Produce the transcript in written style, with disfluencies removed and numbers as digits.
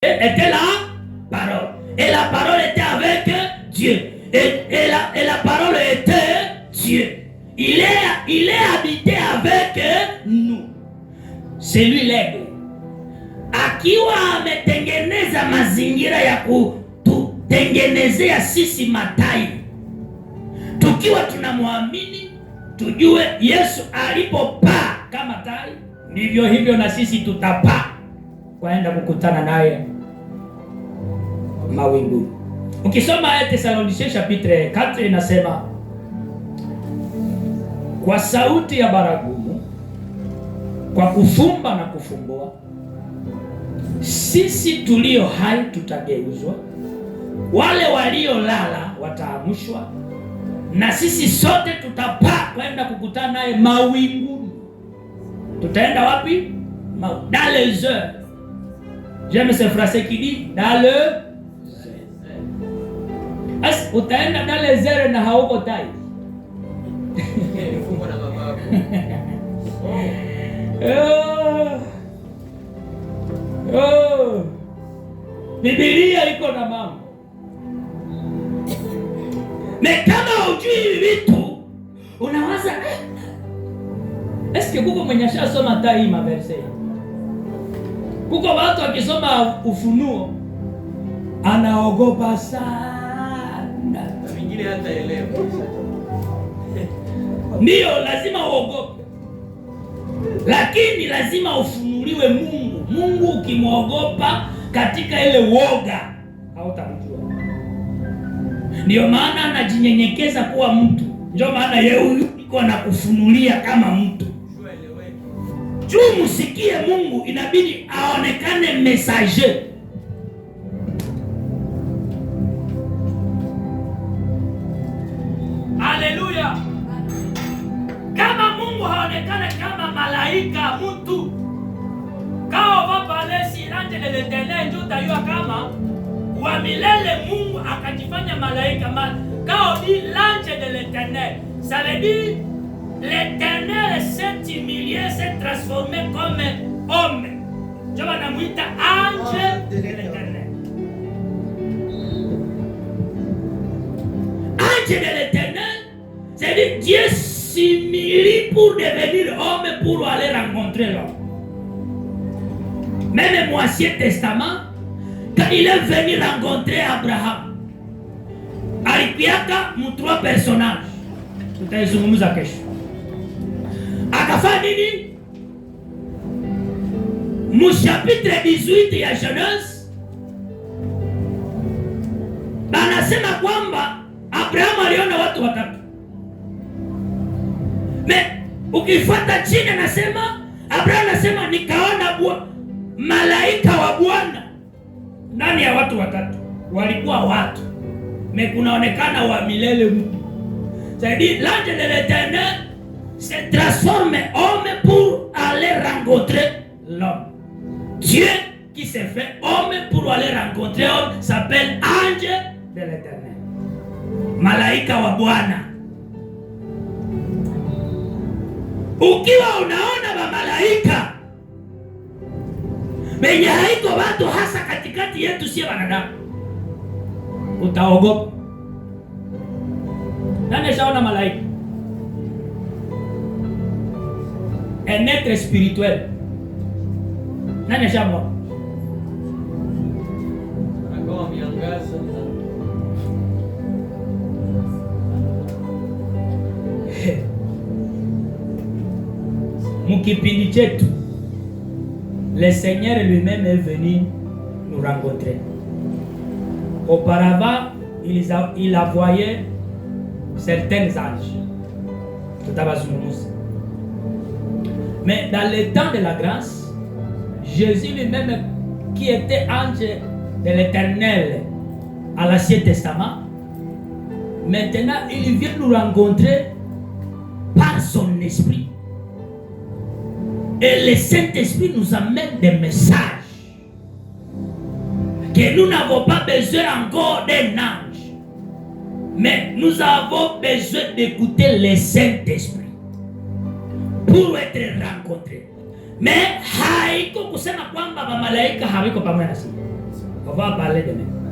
Était la parole. Et la parole était avec Dieu. Et la parole était Dieu. Il est habité avec nous. C'est lui l'aigle. Akiwa ametengeneza mazingira ya kututengenezea sisi matai, tukiwa tunamwamini, tujue Yesu alipopaa kama tai, ndivyo hivyo na sisi tutapaa kwaenda kukutana naye mawinguni. Ukisoma Thessaloniciens chapitre 4, inasema kwa sauti ya baragumu, kwa kufumba na kufumbua, sisi tulio hai tutageuzwa, wale waliolala wataamshwa, na sisi sote tutapaa kwenda kukutana naye mawinguni. Tutaenda wapi? Dans les airs. J'aime ce français qui dit dans le As, utaenda dans les airs na hauko tai. Fumbo na mababu. Oh. Oh. Biblia iko na mambo. Mais kama hujui hivi vitu unawaza, eh, eske kuko mwenye ashasoma hata hii maversets? Kuko watu akisoma Ufunuo anaogopa sana. Na wengine hata elewa. Ndiyo, lazima uogope, lakini lazima ufunuliwe Mungu. Mungu ukimwogopa katika ile woga hautamjua. Ndiyo maana anajinyenyekeza kuwa mtu, ndio maana yeye huyu iko anakufunulia kama mtu. Jua eleweke. Juu musikie Mungu, inabidi aonekane messager. Haleluya! Kama Mungu haonekane kama malaika mtu, kama va parler sur l'ange de l'Éternel, ndio utajua kama wa milele Mungu akajifanya malaika. Quand on dit l'ange de l'Éternel, ça veut dire l'Éternel s'est humilié, s'est transformé comme homme. Ndio wanamuita ange de l'Éternel. Ange de l'Éternel, c'est-à-dire Dieu s'humilie pour devenir homme, pour aller rencontrer l'homme. Même au Ancien Testament, quand il est venu rencontrer Abraham, alikuyaka mu trois personnages. Tutaizungumza kesho. Akafanya nini? Mu chapitre 18 ya Genèse banasema kwamba Abrahamu aliona watu watatu. Mais ukifuata chini anasema Abrahamu anasema nikaona malaika wa Bwana ndani ya watu watatu. Walikuwa watu. Mais kunaonekana wa milele mtu. C'est-à-dire l'ange de l'Éternel se transforme homme pour aller rencontrer l'homme. Dieu qui s'est fait homme pour aller rencontrer homme s'appelle ange de l'Éternel. Malaika wa Bwana. Ukiwa unaona mamalaika benye haiko watu hasa katikati yetu sie wanadamu, utaogopa. Nani ashaona malaika? Un être spirituel. Nani ashamwona? Akawa miangaza. Mukipindi chetu, le Seigneur lui-même est venu nous rencontrer. Auparavant, il envoyait certains anges. Tutawazungumza. Mais dans le temps de la grâce, Jésus lui-même, qui était ange de l'Éternel à l'Ancien Testament, maintenant il vient nous rencontrer par son esprit. Et le Saint-Esprit nous amène des messages que nous n'avons pas besoin encore d'un ange, mais nous avons besoin d'écouter le Saint-Esprit pour être rencontrés. Mais haiko kusema kwamba mamalaika hawiko pamoja na sisi. On va parler demain.